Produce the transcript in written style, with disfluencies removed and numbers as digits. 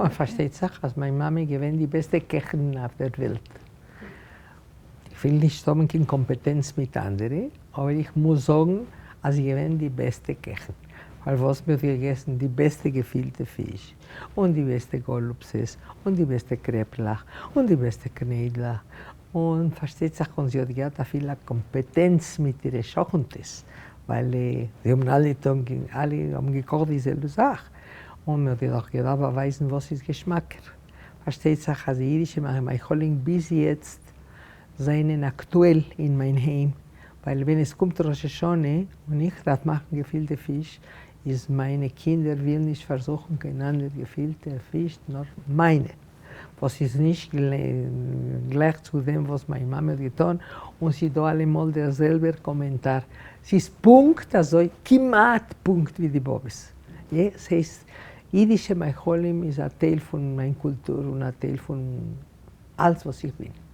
פארשטייט זיך אז מיין מאמע איז געווען די בעסטע קעכין אויף דער וועלט. איך וויל נישט האבן קיין קאמפעטענץ מיט אנדערע, אבער איך מוז זאגן אז זי איז געווען די בעסטע קעכין. פארוואס מ'האט געגעסן די בעסטע געפילטע פיש, און די בעסטע גאלובסעס, און די בעסטע קרעפלעך, און די בעסטע קניידלעך, און פארשטייט זיך און זי האט געהאט אפילו א קאמפעטענץ מיט אירע שכנ'טעס, ווייל זיי האבן אלע אלע האבן געקאכט די זעלבע זאך, און מען האט איר דאך געדארפט באווייזן וואס איז געשמאקער. פארשטייט זיך אז די אידישע מאכלים ביז יעצט זענען אקטועל אין מיין היים, ווייל ווען עס קומט ראש השנה און איך דארף מאכן געפילטע פיש, איז מיינע קינדער ווילן נישט פארזוכן קיין אנדער געפילטע פיש נאר מיינע, וואס איז נישט גלייך צו דעם וואס מיין מאמע האט געטון, און ס'איז דא אלעמאל דער זעלבער קאמענטאר, ס'איז פונקט אזוי, כמעט פונקט ווי די באבעס. ס'הייסט, אידישע מאכלים איז א טייל פון מיין קולטור און א טייל פון אלץ וואס איך בין.